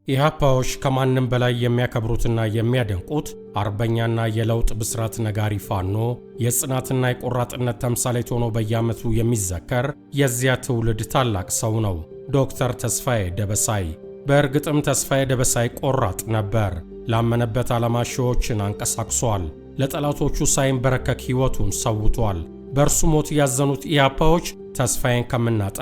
ኢህአፓዎች ከማንም በላይ የሚያከብሩትና የሚያደንቁት አርበኛና የለውጥ ብስራት ነጋሪ ፋኖ የጽናትና የቆራጥነት ተምሳሌት ሆኖ በየዓመቱ የሚዘከር የዚያ ትውልድ ታላቅ ሰው ነው፣ ዶክተር ተስፋዬ ደበሳይ። በእርግጥም ተስፋዬ ደበሳይ ቆራጥ ነበር። ላመነበት ዓላማ ሺዎችን አንቀሳቅሷል። ለጠላቶቹ ሳይንበረከክ ሕይወቱን ሰውቷል። በእርሱ ሞት ያዘኑት ኢህአፓዎች ተስፋዬን ከምናጣ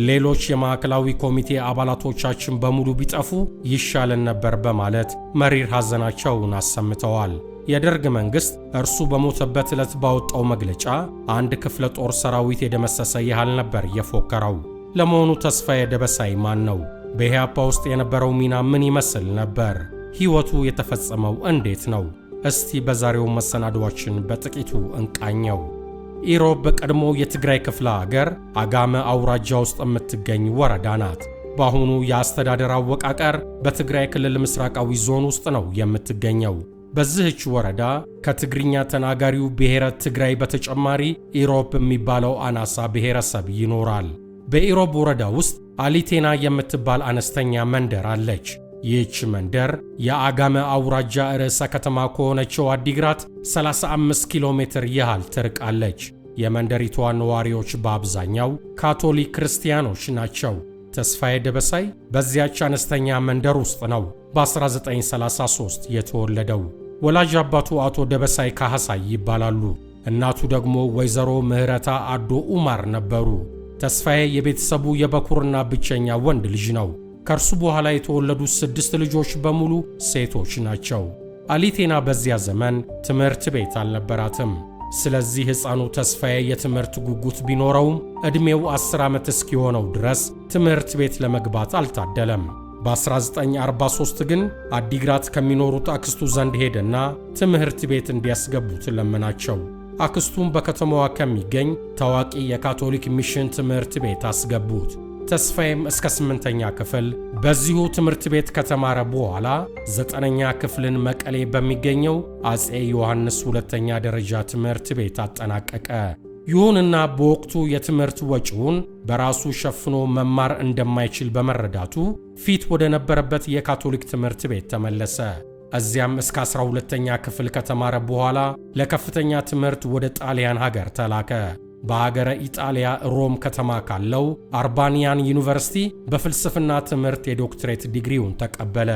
ሌሎች የማዕከላዊ ኮሚቴ አባላቶቻችን በሙሉ ቢጠፉ ይሻለን ነበር በማለት መሪር ሐዘናቸውን አሰምተዋል። የደርግ መንግሥት እርሱ በሞተበት ዕለት ባወጣው መግለጫ አንድ ክፍለ ጦር ሰራዊት የደመሰሰ ያህል ነበር የፎከረው። ለመሆኑ ተስፋዬ ደበሳይ ማን ነው? በኢህአፓ ውስጥ የነበረው ሚና ምን ይመስል ነበር? ሕይወቱ የተፈጸመው እንዴት ነው? እስቲ በዛሬው መሰናዷችን በጥቂቱ እንቃኘው። ኢሮብ በቀድሞ የትግራይ ክፍለ ሀገር አጋመ አውራጃ ውስጥ የምትገኝ ወረዳ ናት። በአሁኑ የአስተዳደር አወቃቀር በትግራይ ክልል ምስራቃዊ ዞን ውስጥ ነው የምትገኘው። በዚህች ወረዳ ከትግርኛ ተናጋሪው ብሔረ ትግራይ በተጨማሪ ኢሮብ የሚባለው አናሳ ብሔረሰብ ይኖራል። በኢሮብ ወረዳ ውስጥ አሊቴና የምትባል አነስተኛ መንደር አለች። ይህች መንደር የአጋመ አውራጃ ርዕሰ ከተማ ከሆነችው አዲግራት 35 ኪሎ ሜትር ያህል ትርቃለች። የመንደሪቷ ነዋሪዎች በአብዛኛው ካቶሊክ ክርስቲያኖች ናቸው። ተስፋዬ ደበሳይ በዚያች አነስተኛ መንደር ውስጥ ነው በ1933 የተወለደው። ወላጅ አባቱ አቶ ደበሳይ ካህሳይ ይባላሉ። እናቱ ደግሞ ወይዘሮ ምህረታ አዶ ኡማር ነበሩ። ተስፋዬ የቤተሰቡ የበኩርና ብቸኛ ወንድ ልጅ ነው። ከእርሱ በኋላ የተወለዱ 6 ልጆች በሙሉ ሴቶች ናቸው። አሊቴና በዚያ ዘመን ትምህርት ቤት አልነበራትም። ስለዚህ ሕፃኑ ተስፋዬ የትምህርት ጉጉት ቢኖረውም ዕድሜው 10 ዓመት እስኪሆነው ድረስ ትምህርት ቤት ለመግባት አልታደለም። በ1943 ግን አዲግራት ከሚኖሩት አክስቱ ዘንድ ሄደና ትምህርት ቤት እንዲያስገቡት ለመናቸው። አክስቱም በከተማዋ ከሚገኝ ታዋቂ የካቶሊክ ሚሽን ትምህርት ቤት አስገቡት። ተስፋዬም እስከ 8ኛ ክፍል በዚሁ ትምህርት ቤት ከተማረ በኋላ 9ኛ ክፍልን መቀሌ በሚገኘው አፄ ዮሐንስ ሁለተኛ ደረጃ ትምህርት ቤት አጠናቀቀ። ይሁንና በወቅቱ የትምህርት ወጪውን በራሱ ሸፍኖ መማር እንደማይችል በመረዳቱ ፊት ወደ ነበረበት የካቶሊክ ትምህርት ቤት ተመለሰ። እዚያም እስከ 12ኛ ክፍል ከተማረ በኋላ ለከፍተኛ ትምህርት ወደ ጣሊያን ሀገር ተላከ። በሀገረ ኢጣሊያ ሮም ከተማ ካለው አርባኒያን ዩኒቨርሲቲ በፍልስፍና ትምህርት የዶክትሬት ዲግሪውን ተቀበለ።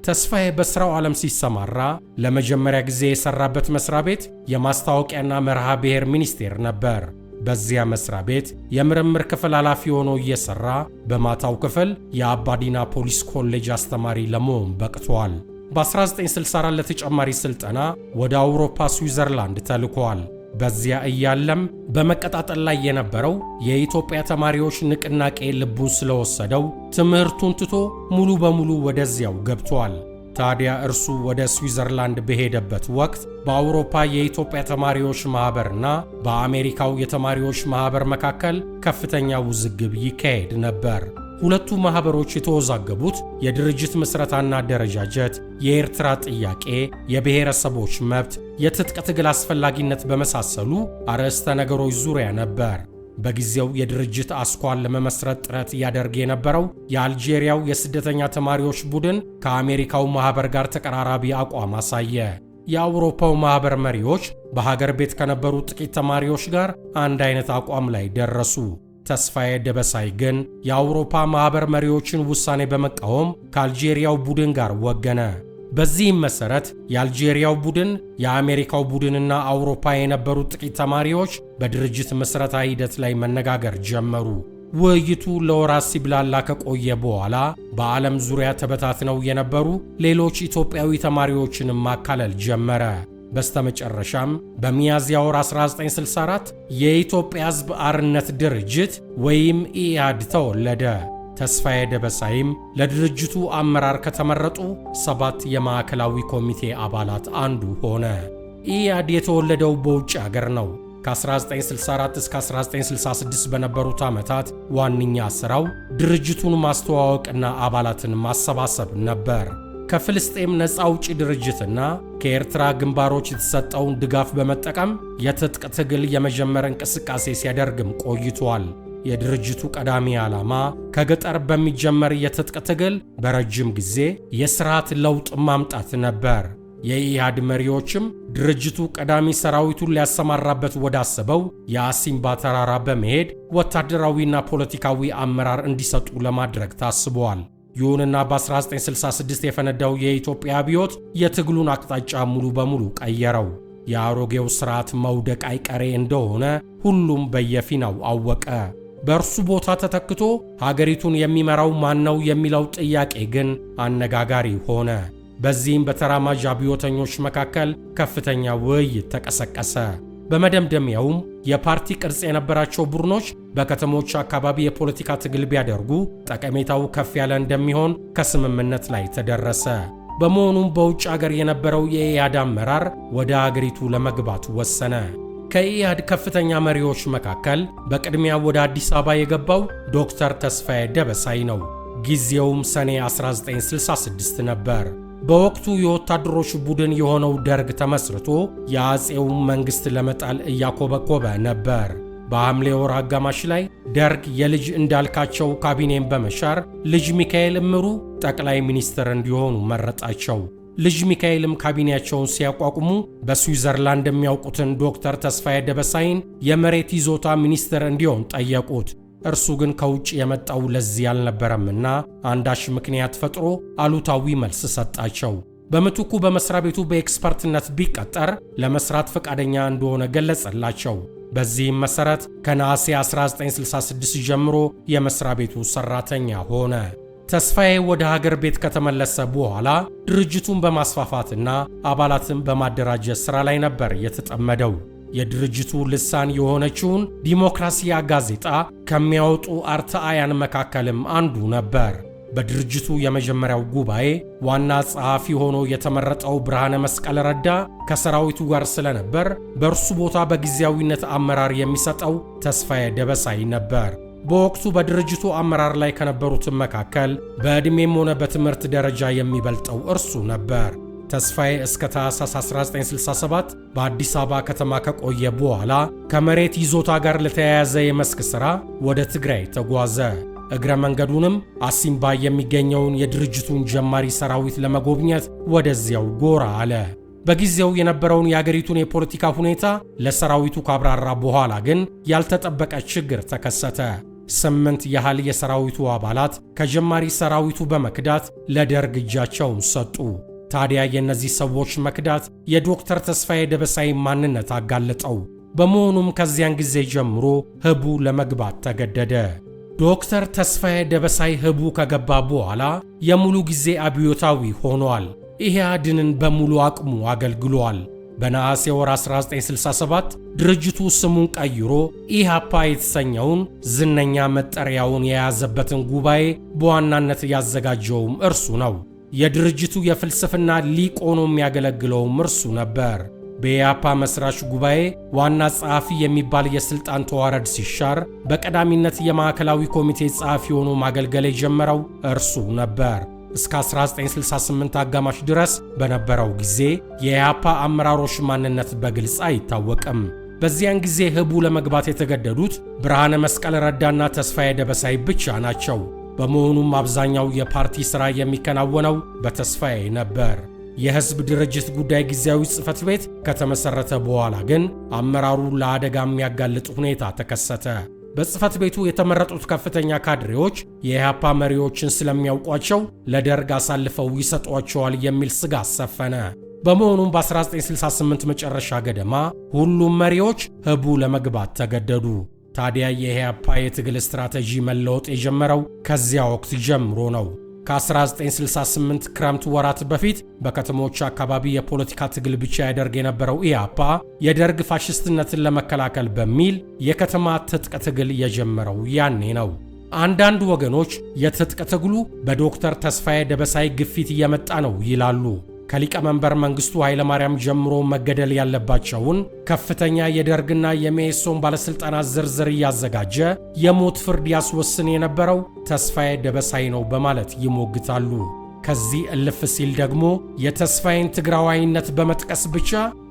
ተስፋዬ በሥራው ዓለም ሲሰማራ ለመጀመሪያ ጊዜ የሠራበት መሥሪያ ቤት የማስታወቂያና መርሃ ብሔር ሚኒስቴር ነበር። በዚያ መሥሪያ ቤት የምርምር ክፍል ኃላፊ ሆኖ እየሠራ በማታው ክፍል የአባዲና ፖሊስ ኮሌጅ አስተማሪ ለመሆን በቅቷል። በ1964 ለተጨማሪ ሥልጠና ወደ አውሮፓ ስዊዘርላንድ ተልኳል። በዚያ እያለም በመቀጣጠል ላይ የነበረው የኢትዮጵያ ተማሪዎች ንቅናቄ ልቡን ስለወሰደው ትምህርቱን ትቶ ሙሉ በሙሉ ወደዚያው ገብቷል። ታዲያ እርሱ ወደ ስዊዘርላንድ በሄደበት ወቅት በአውሮፓ የኢትዮጵያ ተማሪዎች ማኅበርና በአሜሪካው የተማሪዎች ማኅበር መካከል ከፍተኛ ውዝግብ ይካሄድ ነበር። ሁለቱ ማኅበሮች የተወዛገቡት የድርጅት ምስረታና አደረጃጀት፣ የኤርትራ ጥያቄ፣ የብሔረሰቦች መብት፣ የትጥቅ ትግል አስፈላጊነት በመሳሰሉ አርዕስተ ነገሮች ዙሪያ ነበር። በጊዜው የድርጅት አስኳል ለመመስረት ጥረት ያደርግ የነበረው የአልጄሪያው የስደተኛ ተማሪዎች ቡድን ከአሜሪካው ማኅበር ጋር ተቀራራቢ አቋም አሳየ። የአውሮፓው ማኅበር መሪዎች በሀገር ቤት ከነበሩ ጥቂት ተማሪዎች ጋር አንድ አይነት አቋም ላይ ደረሱ። ተስፋዬ ደበሳይ ግን የአውሮፓ ማኅበር መሪዎችን ውሳኔ በመቃወም ከአልጄሪያው ቡድን ጋር ወገነ። በዚህም መሠረት የአልጄሪያው ቡድን፣ የአሜሪካው ቡድንና አውሮፓ የነበሩ ጥቂት ተማሪዎች በድርጅት ምስረታ ሂደት ላይ መነጋገር ጀመሩ። ውይይቱ ለወራት ሲብላላ ከቆየ በኋላ በዓለም ዙሪያ ተበታትነው የነበሩ ሌሎች ኢትዮጵያዊ ተማሪዎችንም ማካለል ጀመረ። በስተመጨረሻም በሚያዝያ ወር 1964 የኢትዮጵያ ሕዝብ አርነት ድርጅት ወይም ኢአድ ተወለደ። ተስፋዬ ደበሳይም ለድርጅቱ አመራር ከተመረጡ 7 የማዕከላዊ ኮሚቴ አባላት አንዱ ሆነ። ኢአድ የተወለደው በውጭ አገር ነው። ከ1964 እስከ 1966 በነበሩት ዓመታት ዋነኛ ሥራው ድርጅቱን ማስተዋወቅና አባላትን ማሰባሰብ ነበር። ከፍልስጤም ነፃ አውጪ ድርጅትና ከኤርትራ ግንባሮች የተሰጠውን ድጋፍ በመጠቀም የትጥቅ ትግል የመጀመር እንቅስቃሴ ሲያደርግም ቆይቷል። የድርጅቱ ቀዳሚ ዓላማ ከገጠር በሚጀመር የትጥቅ ትግል በረጅም ጊዜ የስርዓት ለውጥ ማምጣት ነበር። የኢህአድ መሪዎችም ድርጅቱ ቀዳሚ ሰራዊቱን ሊያሰማራበት ወዳሰበው የአሲምባ ተራራ በመሄድ ወታደራዊና ፖለቲካዊ አመራር እንዲሰጡ ለማድረግ ታስበዋል። ይሁንና በ1966 የፈነዳው የኢትዮጵያ አብዮት የትግሉን አቅጣጫ ሙሉ በሙሉ ቀየረው። የአሮጌው ስርዓት መውደቅ አይቀሬ እንደሆነ ሁሉም በየፊናው አወቀ። በእርሱ ቦታ ተተክቶ ሀገሪቱን የሚመራው ማን ነው የሚለው ጥያቄ ግን አነጋጋሪ ሆነ። በዚህም በተራማጅ አብዮተኞች መካከል ከፍተኛ ውይይት ተቀሰቀሰ። በመደምደሚያውም የፓርቲ ቅርጽ የነበራቸው ቡድኖች በከተሞች አካባቢ የፖለቲካ ትግል ቢያደርጉ ጠቀሜታው ከፍ ያለ እንደሚሆን ከስምምነት ላይ ተደረሰ። በመሆኑም በውጭ አገር የነበረው የኢህአድ አመራር ወደ አገሪቱ ለመግባት ወሰነ። ከኢህአድ ከፍተኛ መሪዎች መካከል በቅድሚያ ወደ አዲስ አበባ የገባው ዶክተር ተስፋዬ ደበሳይ ነው። ጊዜውም ሰኔ 1966 ነበር። በወቅቱ የወታደሮች ቡድን የሆነው ደርግ ተመስርቶ የአፄውን መንግሥት ለመጣል እያኮበኮበ ነበር። በሐምሌ ወር አጋማሽ ላይ ደርግ የልጅ እንዳልካቸው ካቢኔን በመሻር ልጅ ሚካኤል እምሩ ጠቅላይ ሚኒስትር እንዲሆኑ መረጣቸው። ልጅ ሚካኤልም ካቢኔያቸውን ሲያቋቁሙ በስዊዘርላንድ የሚያውቁትን ዶክተር ተስፋዬ ደበሳይን የመሬት ይዞታ ሚኒስትር እንዲሆን ጠየቁት። እርሱ ግን ከውጭ የመጣው ለዚህ አልነበረምና አንዳች ምክንያት ፈጥሮ አሉታዊ መልስ ሰጣቸው። በምትኩ በመስሪያ ቤቱ በኤክስፐርትነት ቢቀጠር ለመስራት ፈቃደኛ እንደሆነ ገለጸላቸው። በዚህም መሰረት ከነሐሴ 1966 ጀምሮ የመስሪያ ቤቱ ሰራተኛ ሆነ። ተስፋዬ ወደ ሀገር ቤት ከተመለሰ በኋላ ድርጅቱን በማስፋፋትና አባላትን በማደራጀት ሥራ ላይ ነበር የተጠመደው። የድርጅቱ ልሳን የሆነችውን ዲሞክራሲያ ጋዜጣ ከሚያወጡ አርታአያን መካከልም አንዱ ነበር። በድርጅቱ የመጀመሪያው ጉባኤ ዋና ጸሐፊ ሆኖ የተመረጠው ብርሃነ መስቀል ረዳ ከሰራዊቱ ጋር ስለነበር በእርሱ ቦታ በጊዜያዊነት አመራር የሚሰጠው ተስፋዬ ደበሳይ ነበር። በወቅቱ በድርጅቱ አመራር ላይ ከነበሩትም መካከል በዕድሜም ሆነ በትምህርት ደረጃ የሚበልጠው እርሱ ነበር። ተስፋዬ እስከ ታኅሳስ 1967 በአዲስ አበባ ከተማ ከቆየ በኋላ ከመሬት ይዞታ ጋር ለተያያዘ የመስክ ሥራ ወደ ትግራይ ተጓዘ። እግረ መንገዱንም አሲምባ የሚገኘውን የድርጅቱን ጀማሪ ሰራዊት ለመጎብኘት ወደዚያው ጎራ አለ። በጊዜው የነበረውን የአገሪቱን የፖለቲካ ሁኔታ ለሰራዊቱ ካብራራ በኋላ ግን ያልተጠበቀ ችግር ተከሰተ። 8 ያህል የሰራዊቱ አባላት ከጀማሪ ሰራዊቱ በመክዳት ለደርግ እጃቸውን ሰጡ። ታዲያ የእነዚህ ሰዎች መክዳት የዶክተር ተስፋዬ ደበሳይ ማንነት አጋለጠው። በመሆኑም ከዚያን ጊዜ ጀምሮ ህቡ ለመግባት ተገደደ። ዶክተር ተስፋዬ ደበሳይ ህቡ ከገባ በኋላ የሙሉ ጊዜ አብዮታዊ ሆኗል። ኢህአድንን በሙሉ አቅሙ አገልግሏል። በነሐሴ ወር 1967 ድርጅቱ ስሙን ቀይሮ ኢሃፓ የተሰኘውን ዝነኛ መጠሪያውን የያዘበትን ጉባኤ በዋናነት ያዘጋጀውም እርሱ ነው። የድርጅቱ የፍልስፍና ሊቅ ሆኖ የሚያገለግለውም እርሱ ነበር። በኢሃፓ መስራች ጉባኤ ዋና ጸሐፊ የሚባል የስልጣን ተዋረድ ሲሻር በቀዳሚነት የማዕከላዊ ኮሚቴ ጸሐፊ ሆኖ ማገልገል የጀመረው እርሱ ነበር። እስከ 1968 አጋማሽ ድረስ በነበረው ጊዜ የኢሃፓ አመራሮች ማንነት በግልጽ አይታወቅም። በዚያን ጊዜ ህቡ ለመግባት የተገደዱት ብርሃነ መስቀል ረዳና ተስፋዬ ደበሳይ ብቻ ናቸው። በመሆኑም አብዛኛው የፓርቲ ሥራ የሚከናወነው በተስፋዬ ነበር። የሕዝብ ድርጅት ጉዳይ ጊዜያዊ ጽሕፈት ቤት ከተመሠረተ በኋላ ግን አመራሩ ለአደጋ የሚያጋልጥ ሁኔታ ተከሰተ። በጽሕፈት ቤቱ የተመረጡት ከፍተኛ ካድሬዎች የኢሃፓ መሪዎችን ስለሚያውቋቸው ለደርግ አሳልፈው ይሰጧቸዋል የሚል ስጋት ሰፈነ። በመሆኑም በ1968 መጨረሻ ገደማ ሁሉም መሪዎች ህቡ ለመግባት ተገደዱ። ታዲያ የኢሃፓ የትግል ስትራቴጂ መለወጥ የጀመረው ከዚያ ወቅት ጀምሮ ነው። ከ1968 ክረምት ወራት በፊት በከተሞች አካባቢ የፖለቲካ ትግል ብቻ ያደርግ የነበረው ኢሃፓ የደርግ ፋሽስትነትን ለመከላከል በሚል የከተማ ትጥቅ ትግል የጀመረው ያኔ ነው። አንዳንድ ወገኖች የትጥቅ ትግሉ በዶክተር ተስፋዬ ደበሳይ ግፊት እየመጣ ነው ይላሉ። ከሊቀመንበር መንግስቱ ኃይለማርያም ጀምሮ መገደል ያለባቸውን ከፍተኛ የደርግና የመኢሶን ባለሥልጣናት ዝርዝር እያዘጋጀ የሞት ፍርድ ያስወስን የነበረው ተስፋዬ ደበሳይ ነው በማለት ይሞግታሉ። ከዚህ እልፍ ሲል ደግሞ የተስፋዬን ትግራዋይነት በመጥቀስ ብቻ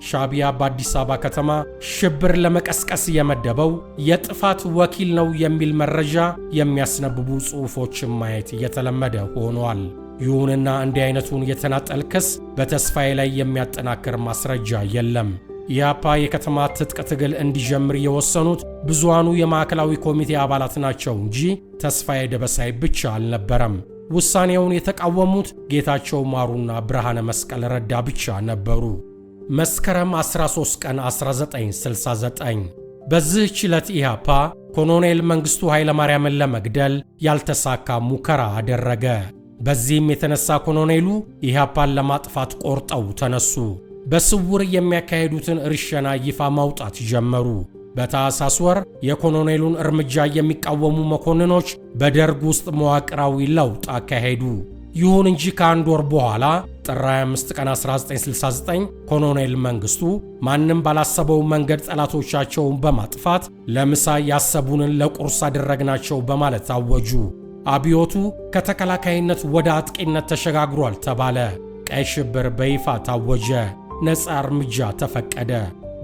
ሻዕቢያ በአዲስ አበባ ከተማ ሽብር ለመቀስቀስ የመደበው የጥፋት ወኪል ነው የሚል መረጃ የሚያስነብቡ ጽሑፎችን ማየት እየተለመደ ሆኗል። ይሁንና እንዲህ አይነቱን የተናጠል ክስ በተስፋዬ ላይ የሚያጠናክር ማስረጃ የለም። ኢህአፓ የከተማ ትጥቅ ትግል እንዲጀምር የወሰኑት ብዙሃኑ የማዕከላዊ ኮሚቴ አባላት ናቸው እንጂ ተስፋዬ ደበሳይ ብቻ አልነበረም። ውሳኔውን የተቃወሙት ጌታቸው ማሩና ብርሃነ መስቀል ረዳ ብቻ ነበሩ። መስከረም 13 ቀን 1969 በዚህች ዕለት ኢህአፓ ኮሎኔል መንግሥቱ ኃይለማርያምን ለመግደል ያልተሳካ ሙከራ አደረገ። በዚህም የተነሳ ኮሎኔሉ ኢህአፓን ለማጥፋት ቆርጠው ተነሱ። በስውር የሚያካሄዱትን እርሸና ይፋ ማውጣት ጀመሩ። በታህሳስ ወር የኮሎኔሉን እርምጃ የሚቃወሙ መኮንኖች በደርግ ውስጥ መዋቅራዊ ለውጥ አካሄዱ። ይሁን እንጂ ከአንድ ወር በኋላ ጥር 25 ቀን 1969 ኮሎኔል መንግስቱ ማንም ባላሰበው መንገድ ጠላቶቻቸውን በማጥፋት ለምሳ ያሰቡንን ለቁርስ አደረግናቸው በማለት አወጁ። አብዮቱ ከተከላካይነት ወደ አጥቂነት ተሸጋግሯል ተባለ። ቀይ ሽብር በይፋ ታወጀ። ነፃ እርምጃ ተፈቀደ።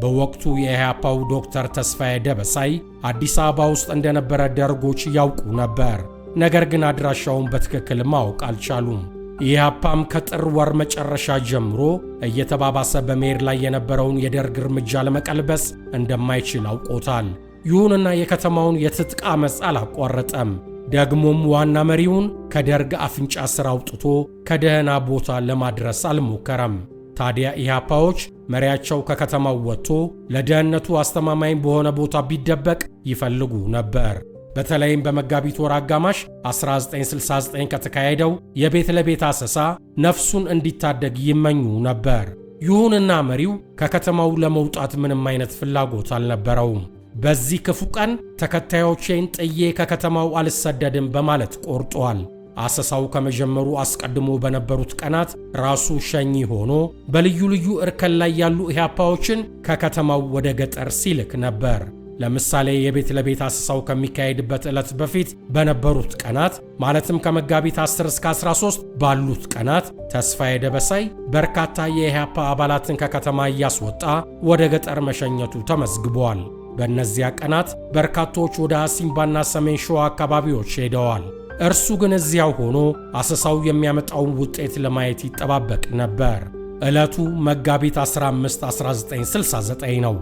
በወቅቱ የኢህአፓው ዶክተር ተስፋዬ ደበሳይ አዲስ አበባ ውስጥ እንደነበረ ደርጎች ያውቁ ነበር። ነገር ግን አድራሻውን በትክክል ማወቅ አልቻሉም። ኢህአፓም ከጥር ወር መጨረሻ ጀምሮ እየተባባሰ በመሄድ ላይ የነበረውን የደርግ እርምጃ ለመቀልበስ እንደማይችል አውቆታል። ይሁንና የከተማውን የትጥቅ አመፅ አላቋረጠም። ደግሞም ዋና መሪውን ከደርግ አፍንጫ ስር አውጥቶ ከደህና ቦታ ለማድረስ አልሞከረም። ታዲያ ኢህአፓዎች መሪያቸው ከከተማው ወጥቶ ለደህንነቱ አስተማማኝ በሆነ ቦታ ቢደበቅ ይፈልጉ ነበር። በተለይም በመጋቢት ወር አጋማሽ 1969 ከተካሄደው የቤት ለቤት አሰሳ ነፍሱን እንዲታደግ ይመኙ ነበር። ይሁንና መሪው ከከተማው ለመውጣት ምንም አይነት ፍላጎት አልነበረውም። በዚህ ክፉ ቀን ተከታዮቼን ጥዬ ከከተማው አልሰደድም በማለት ቆርጧል። አሰሳው ከመጀመሩ አስቀድሞ በነበሩት ቀናት ራሱ ሸኚ ሆኖ በልዩ ልዩ እርከን ላይ ያሉ ኢህአፓዎችን ከከተማው ወደ ገጠር ሲልክ ነበር። ለምሳሌ የቤት ለቤት አሰሳው ከሚካሄድበት ዕለት በፊት በነበሩት ቀናት ማለትም ከመጋቢት 10 እስከ 13 ባሉት ቀናት ተስፋዬ ደበሳይ በርካታ የኢህአፓ አባላትን ከከተማ እያስወጣ ወደ ገጠር መሸኘቱ ተመዝግቧል። በእነዚያ ቀናት በርካቶች ወደ አሲምባና ሰሜን ሸዋ አካባቢዎች ሄደዋል። እርሱ ግን እዚያው ሆኖ አሰሳው የሚያመጣውን ውጤት ለማየት ይጠባበቅ ነበር። ዕለቱ መጋቢት 15 1969 ነው።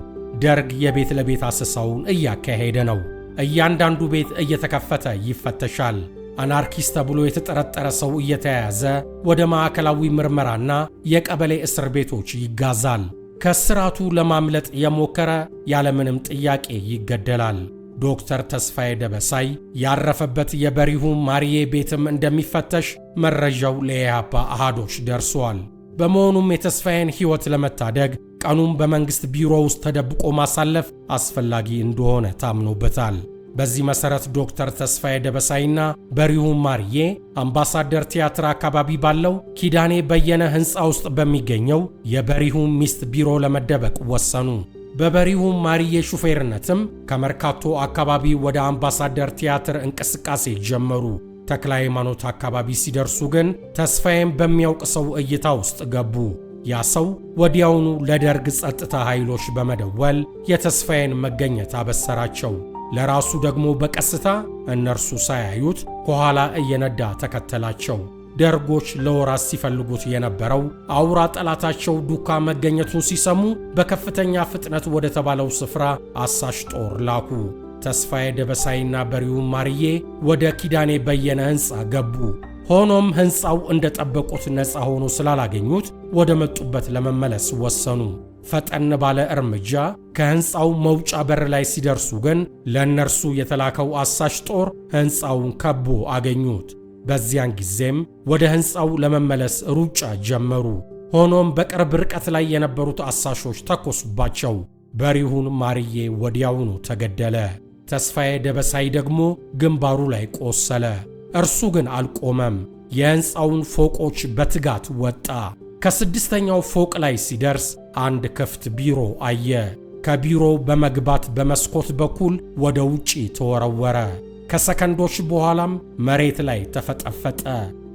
ደርግ የቤት ለቤት አሰሳውን እያካሄደ ነው። እያንዳንዱ ቤት እየተከፈተ ይፈተሻል። አናርኪስት ተብሎ የተጠረጠረ ሰው እየተያያዘ ወደ ማዕከላዊ ምርመራና የቀበሌ እስር ቤቶች ይጋዛል። ከስራቱ ለማምለጥ የሞከረ ያለምንም ጥያቄ ይገደላል። ዶክተር ተስፋዬ ደበሳይ ያረፈበት የበሪሁ ማሪዬ ቤትም እንደሚፈተሽ መረጃው ለኢህአፓ አሃዶች ደርሷል። በመሆኑም የተስፋዬን ሕይወት ለመታደግ ቀኑን በመንግሥት ቢሮ ውስጥ ተደብቆ ማሳለፍ አስፈላጊ እንደሆነ ታምኖበታል። በዚህ መሠረት ዶክተር ተስፋዬ ደበሳይና በሪሁ ማርዬ አምባሳደር ቲያትር አካባቢ ባለው ኪዳኔ በየነ ሕንፃ ውስጥ በሚገኘው የበሪሁ ሚስት ቢሮ ለመደበቅ ወሰኑ። በበሪሁ ማርዬ ሹፌርነትም ከመርካቶ አካባቢ ወደ አምባሳደር ቲያትር እንቅስቃሴ ጀመሩ። ተክለ ሃይማኖት አካባቢ ሲደርሱ ግን ተስፋዬን በሚያውቅ ሰው እይታ ውስጥ ገቡ። ያ ሰው ወዲያውኑ ለደርግ ጸጥታ ኃይሎች በመደወል የተስፋዬን መገኘት አበሰራቸው። ለራሱ ደግሞ በቀስታ እነርሱ ሳያዩት ከኋላ እየነዳ ተከተላቸው። ደርጎች ለወራት ሲፈልጉት የነበረው አውራ ጠላታቸው ዱካ መገኘቱን ሲሰሙ በከፍተኛ ፍጥነት ወደ ተባለው ስፍራ አሳሽ ጦር ላኩ። ተስፋዬ ደበሳይና በሪሁ ማርዬ ወደ ኪዳኔ በየነ ሕንፃ ገቡ። ሆኖም ሕንፃው እንደጠበቁት ነፃ ሆኖ ስላላገኙት ወደ መጡበት ለመመለስ ወሰኑ። ፈጠን ባለ እርምጃ ከሕንፃው መውጫ በር ላይ ሲደርሱ ግን ለእነርሱ የተላከው አሳሽ ጦር ሕንፃውን ከቦ አገኙት። በዚያን ጊዜም ወደ ሕንፃው ለመመለስ ሩጫ ጀመሩ። ሆኖም በቅርብ ርቀት ላይ የነበሩት አሳሾች ተኮሱባቸው። በሪሁን ማርዬ ወዲያውኑ ተገደለ። ተስፋዬ ደበሳይ ደግሞ ግንባሩ ላይ ቆሰለ። እርሱ ግን አልቆመም። የሕንፃውን ፎቆች በትጋት ወጣ። ከስድስተኛው ፎቅ ላይ ሲደርስ አንድ ክፍት ቢሮ አየ። ከቢሮው በመግባት በመስኮት በኩል ወደ ውጪ ተወረወረ። ከሰከንዶች በኋላም መሬት ላይ ተፈጠፈጠ።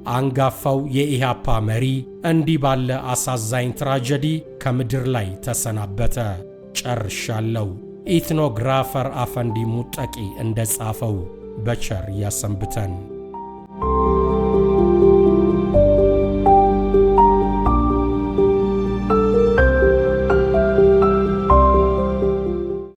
አንጋፋው የኢህአፓ መሪ እንዲህ ባለ አሳዛኝ tragedy ከምድር ላይ ተሰናበተ። ጨርሻለሁ። Ethnographer አፈንዲ ሙጠቂ እንደጻፈው በቸር ያሰንብተን።